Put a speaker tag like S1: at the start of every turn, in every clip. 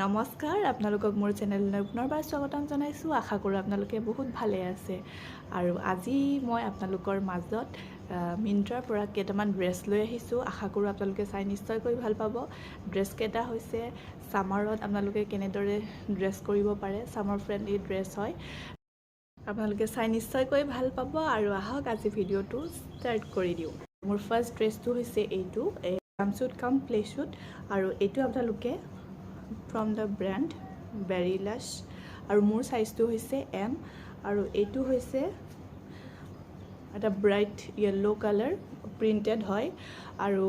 S1: নমস্কাৰ, আপোনালোকক মোৰ চেনেললৈ পুনৰবাৰ স্বাগতম জনাইছোঁ। আশা কৰোঁ আপোনালোকে বহুত ভালে আছে। আৰু আজি মই আপোনালোকৰ মাজত মিণ্ট্ৰাৰ পৰা কেইটামান ড্ৰেছ লৈ আহিছোঁ। আশা কৰোঁ আপোনালোকে চাই নিশ্চয়কৈ ভাল পাব। ড্ৰেছকেইটা হৈছে ছামাৰত আপোনালোকে কেনেদৰে ড্ৰেছ কৰিব পাৰে, ছামাৰ ফ্ৰেণ্ডলি ড্ৰেছ হয়। আপোনালোকে চাই নিশ্চয়কৈ ভাল পাব। আৰু আহক, আজি ভিডিঅ'টো ষ্টাৰ্ট কৰি দিওঁ। মোৰ ফাৰ্ষ্ট ড্ৰেছটো হৈছে এইটো জাম্পছুট কাম প্লে শ্বুট আৰু এইটো আপোনালোকে ফ্ৰম the brand বেৰিলাছ আৰু মোৰ চাইজটো হৈছে এম। আৰু এইটো হৈছে এটা ব্ৰাইট য়েল্ল' কালাৰ প্ৰিণ্টেড হয় আৰু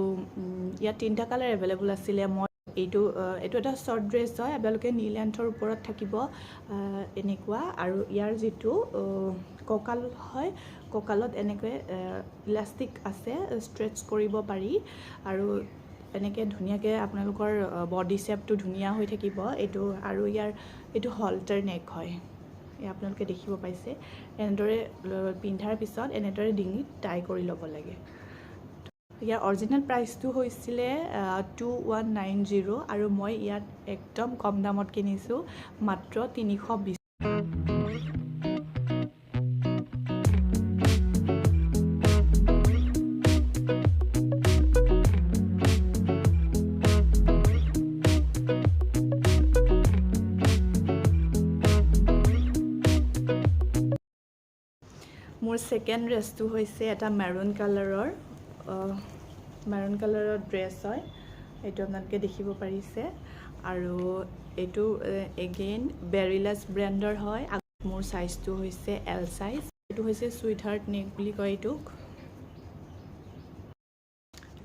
S1: ইয়াত তিনিটা কালাৰ এভেইলেবল আছিলে। মই এইটো এটা শ্বৰ্ট ড্ৰেছ হয়। আপোনালোকে নি লেন্থৰ ওপৰত থাকিব এনেকুৱা। আৰু ইয়াৰ যিটো কঁকাল হয়, কঁকালত এনেকৈ ইলাষ্টিক আছে, ষ্ট্ৰেচ কৰিব পাৰি আৰু এনেকৈ ধুনীয়াকৈ আপোনালোকৰ বডি শ্বেপটো ধুনীয়া হৈ থাকিব এইটো। আৰু ইয়াৰ এইটো হল্টাৰ নেক হয়। এই আপোনালোকে দেখিব পাইছে, এনেদৰে পিন্ধাৰ পিছত এনেদৰে ডিঙিত টাই কৰি ল'ব লাগে। ইয়াৰ অৰিজিনেল প্ৰাইচটো হৈছিলে 2190 আৰু মই ইয়াত একদম কম দামত কিনিছোঁ, মাত্ৰ 320। মোৰ ছেকেণ্ড ড্ৰেছটো হৈছে এটা মেৰুণ কালাৰৰ ড্ৰেছ হয়। এইটো আপোনালোকে দেখিব পাৰিছে আৰু এইটো এগেইন বেৰিলাছ ব্ৰেণ্ডৰ হয়। মোৰ চাইজটো হৈছে এল চাইজ। এইটো হৈছে চুইট হাৰ্ট নেক বুলি কয় এইটোক।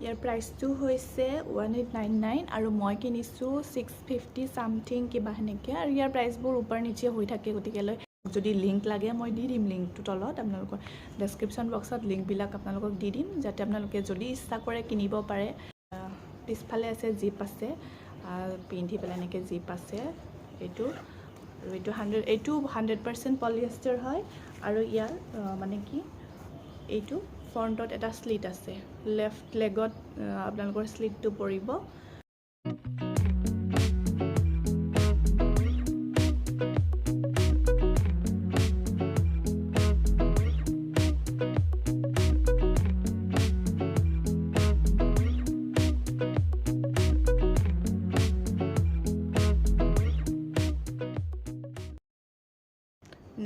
S1: ইয়াৰ প্ৰাইচটো হৈছে 1899 আৰু মই কিনিছোঁ 650 ছামথিং কিবা সেনেকৈ। আৰু ইয়াৰ প্ৰাইচবোৰ ওপৰ নিচে হৈ থাকে, গতিকেলৈ যদি লিংক লাগে মই দি দিম লিংকটো তলত। আপোনালোকৰ ডেছক্ৰিপশ্যন বক্সত লিংকবিলাক আপোনালোকক দি দিম, যাতে আপোনালোকে যদি ইচ্ছা কৰে কিনিব পাৰে। পিছফালে আছে, জিপ আছে, পিন্ধি পেলাই এনেকৈ জিপ আছে এইটো। আৰু এইটো 100% পলিয়েষ্টাৰ হয়। আৰু ইয়াৰ মানে কি, এইটো ফ্ৰণ্টত এটা শ্লিট আছে, লেফ্ট লেগত আপোনালোকৰ শ্লিটটো পৰিব।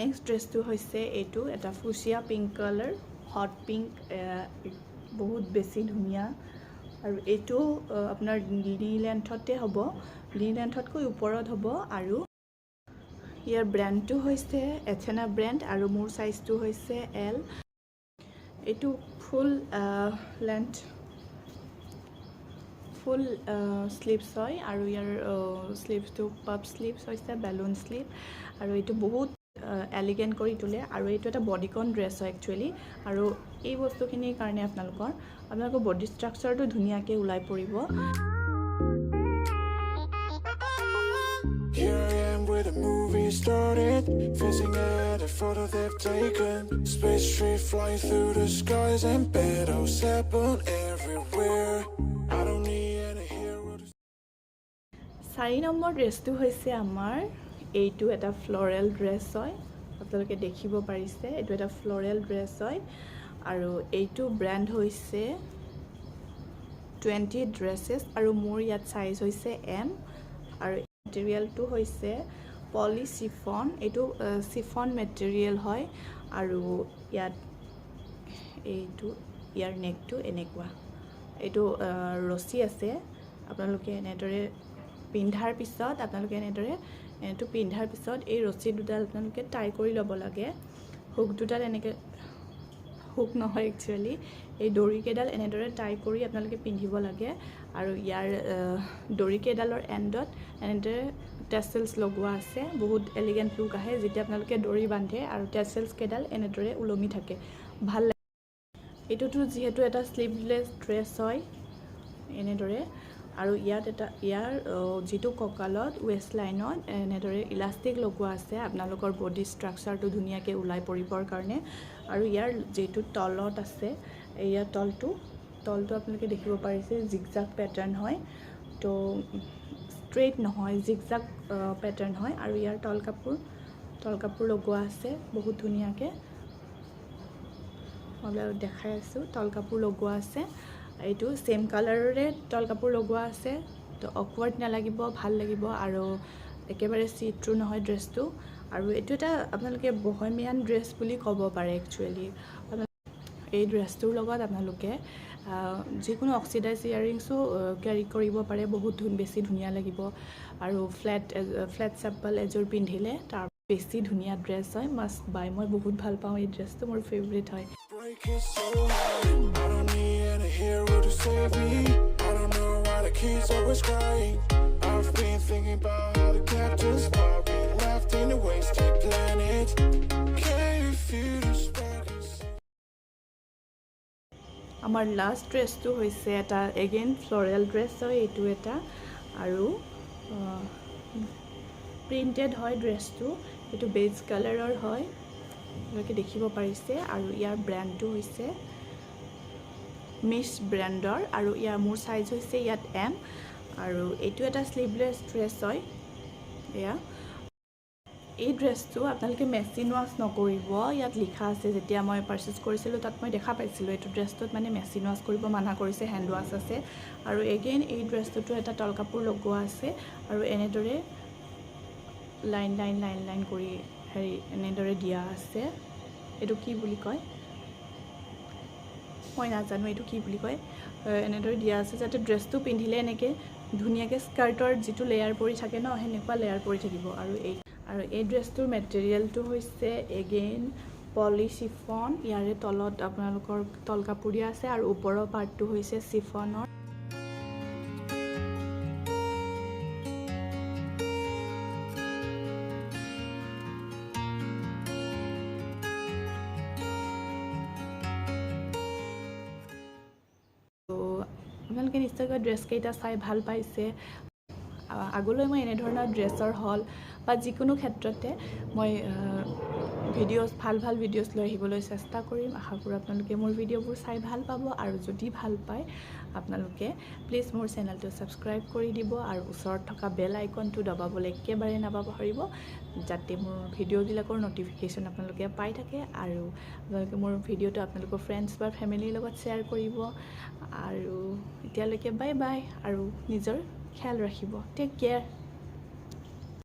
S1: নেক্সট ড্ৰেছটো হৈছে এইটো এটা fuchsia pink colour, hot pink, বহুত বেছি ধুনীয়া। আৰু এইটো আপোনাৰ নি লেন্থতে হ'ব, নি লেন্থতকৈ ওপৰত হ'ব। আৰু ইয়াৰ ব্ৰেণ্ডটো হৈছে এথেনা ব্ৰেণ্ড আৰু মোৰ চাইজটো হৈছে এল। এইটো ফুল লেন্থ, ফুল শ্লিভছ হয় আৰু ইয়াৰ শ্লিভছটো পাফ শ্লিভছ হৈছে, বেলুন শ্লিভ। আৰু এইটো বহুত এলিগেণ্ট কৰি তোলে। আৰু এইটো এটা বডিকন ড্ৰেছ হয় একচুৱেলি। আৰু এই বস্তুখিনিৰ কাৰণে আপোনালোকৰ বডি ষ্ট্ৰাকচাৰটো ধুনীয়াকৈ ওলাই পৰিব।
S2: Here I am where the movie started, facing at a photo they've taken. Space tree flying through the skies and battles happen everywhere. I don't need any hero to
S1: 4 number ড্ৰেছটো হৈছে আমাৰ এইটো এটা floral dress হয়। আপোনালোকে দেখিব পাৰিছে, এইটো এটা ফ্লৰেল ড্ৰেছ হয় আৰু এইটো ব্ৰেণ্ড হৈছে 20 ড্ৰেছেছ আৰু মোৰ ইয়াত চাইজ হৈছে এম। আৰু মেটেৰিয়েলটো হৈছে পলি চিফন, এইটো চিফন মেটেৰিয়েল হয়। আৰু ইয়াত এইটো ইয়াৰ নেকটো এনেকুৱা, এইটো ৰছী আছে। আপোনালোকে এনেদৰে পিন্ধাৰ পিছত, আপোনালোকে এনেদৰে এইটো পিন্ধাৰ পিছত এই ৰছী দুডাল আপোনালোকে টাই কৰি ল'ব লাগে। হুক দুডাল এনেকৈ, হুক নহয় একচুৱেলি, এই দৰিকেইডাল এনেদৰে টাই কৰি আপোনালোকে পিন্ধিব লাগে। আৰু ইয়াৰ দৰিকেইডালৰ এণ্ডত এনেদৰে টেচেলছ লগোৱা আছে। বহুত এলিগেণ্ট লুক আহে যেতিয়া আপোনালোকে দৰি বান্ধে আৰু টেচেলছকেইডাল এনেদৰে ওলমি থাকে, ভাল লাগে। এইটোতো যিহেতু এটা শ্লিভলেছ ড্ৰেছ হয় এনেদৰে। আৰু ইয়াত এটা ইয়াৰ যিটো কঁকালত ৱেষ্ট লাইনত এনেদৰে ইলাষ্টিক লগোৱা আছে, আপোনালোকৰ বডি ষ্ট্ৰাকচাৰটো ধুনীয়াকৈ ওলাই পৰিবৰ কাৰণে। আৰু ইয়াৰ যিটো তলত আছে, ইয়াৰ তলটো আপোনালোকে দেখিব পাৰিছে, জিগজাগ পেটাৰ্ণ হয়। তো ষ্ট্ৰেইট নহয়, জিগজাগ পেটাৰ্ণ হয়। আৰু ইয়াৰ তল কাপোৰ লগোৱা আছে বহুত ধুনীয়াকৈ। মই আপোনালোকক দেখাই আছোঁ, তল কাপোৰ লগোৱা আছে। এইটো ছেইম কালাৰৰে তল কাপোৰ লগোৱা আছে, তো অকৱাৰ্ড নালাগিব, ভাল লাগিব আৰু একেবাৰে চি থ্ৰু নহয় ড্ৰেছটো। আৰু এইটো এটা আপোনালোকে বহেমিয়ান ড্ৰেছ বুলি ক'ব পাৰে একচুৱেলি। এই ড্ৰেছটোৰ লগত আপোনালোকে যিকোনো অক্সিডাইজ ইয়াৰিংছো কেৰি কৰিব পাৰে, বহুত বেছি ধুনীয়া লাগিব। আৰু ফ্লেট ফ্লেট চেপ্পল এযোৰ পিন্ধিলে তাৰ বেছি ধুনীয়া ড্ৰেছ হয়। মাষ্ট বাই। মই বহুত ভাল পাওঁ এই ড্ৰেছটো, মোৰ ফেভৰেট হয়।
S2: Break it so hard. I don't need any hero to save me. I don't know why the kids always crying. I've been thinking about how the captain's spot we left in the wasted planet. Can you feel the spark inside?
S1: আমাৰ last ড্ৰেছটো হৈছে এটা again floral dress হয় এইটো এটা আৰু printed হয় ড্ৰেছটো। এইটো বেজ কালাৰৰ হয়, আপোনালোকে দেখিব পাৰিছে। আৰু ইয়াৰ ব্ৰেণ্ডটো হৈছে মিছ ব্ৰেণ্ডৰ আৰু ইয়াৰ মোৰ চাইজ হৈছে ইয়াত এম। আৰু এইটো এটা শ্লিভলেছ ড্ৰেছ হয়। এয়া এই ড্ৰেছটো আপোনালোকে মেচিন ৱাছ নকৰিব। ইয়াত লিখা আছে, যেতিয়া মই পাৰ্চেছ কৰিছিলোঁ তাত মই দেখা পাইছিলোঁ, এইটো ড্ৰেছটোত মানে মেচিন ৱাছ কৰিব মানা কৰিছে, হেণ্ড ৱাছ আছে। আৰু এগেইন এই ড্ৰেছটোতো এটা তল কাপোৰ লগোৱা আছে আৰু এনেদৰে লাইন লাইন লাইন লাইন কৰি হেৰি এনেদৰে দিয়া আছে। এইটো কি বুলি কয় মই নাজানো, এইটো কি বুলি কয়। এনেদৰে দিয়া আছে যাতে ড্ৰেছটো পিন্ধিলে এনেকৈ ধুনীয়াকৈ স্কাৰ্টৰ যিটো লেয়াৰ পৰি থাকে ন, সেনেকুৱা লেয়াৰ পৰি থাকিব। আৰু এই ড্ৰেছটোৰ মেটেৰিয়েলটো হৈছে এগেইন পলি চিফন। ইয়াৰে তলত আপোনালোকৰ তল কাপোৰ দিয়া আছে আৰু ওপৰৰ পাৰ্টটো হৈছে চিফনৰ। ত' আপোনালোকে নিশ্চয়কৈ ড্ৰেছকেইটা চাই ভাল পাইছে। আগলৈ মই এনেধৰণৰ ড্ৰেছৰ হল বা যিকোনো ক্ষেত্ৰতে মই ভিডিঅ'জ, ভাল ভাল ভিডিঅ'জ লৈ আহিবলৈ চেষ্টা কৰিম। আশা কৰোঁ আপোনালোকে মোৰ ভিডিঅ'বোৰ চাই ভাল পাব। আৰু যদি ভাল পায় আপোনালোকে প্লিজ মোৰ চেনেলটো ছাবস্ক্ৰাইব কৰি দিব আৰু ওচৰত থকা বেল আইকনটো দবাবলৈ একেবাৰে নাপাহৰিব, যাতে মোৰ ভিডিঅ'বিলাকৰ ন'টিফিকেশ্যন আপোনালোকে পাই থাকে। আৰু আপোনালোকে মোৰ ভিডিঅ'টো আপোনালোকৰ ফ্ৰেণ্ডছ বা ফেমিলিৰ লগত শ্বেয়াৰ কৰিব। আৰু এতিয়ালৈকে বাই বাই আৰু নিজৰ খেয়াল ৰাখিব। Take care.